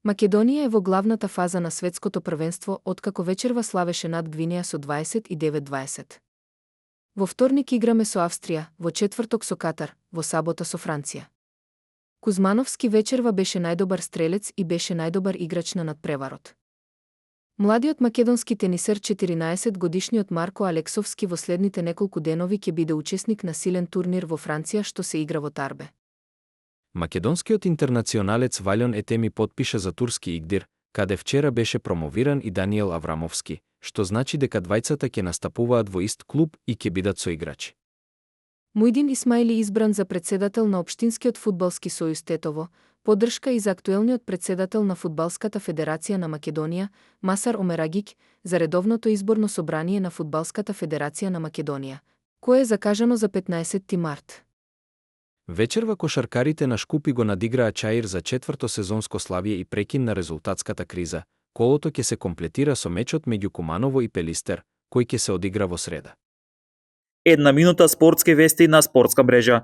Македонија е во главната фаза на светското првенство откако вечерва славеше над Гвинеја со 29-20. Во вторник играме со Австрија, во четврток со Катар, во сабота со Франција. Кузмановски вечерва беше најдобар стрелец и беше најдобар играч на надпреварот. Младиот македонски тенисер 14-годишниот Марко Алексовски во следните неколку денови ќе биде учесник на силен турнир во Франција што се игра во Тарбе. Македонскиот интернационалец Валјон Етеми потпиша за турски игдир, каде вчера беше промовиран и Даниел Аврамовски, што значи дека двајцата ќе настапуваат во ист клуб и ќе бидат соиграчи. Мујдин Исмаили избран за председател на Општинскиот фудбалски сојуз Тетово, поддршка и за актуелниот председател на Фудбалската федерација на Македонија, Масар Омерагик, за редовното изборно собрание на Фудбалската федерација на Македонија, кое е закажано за 15 март. Вечерва кошаркарите на Шкупи го надиграа Чаир за четврто сезонско славие и прекин на резултатската криза. Колото ќе се комплетира со мечот меѓу Куманово и Пелистер, кој ќе се одигра во среда. Една минута спортски вести на спортска мрежа.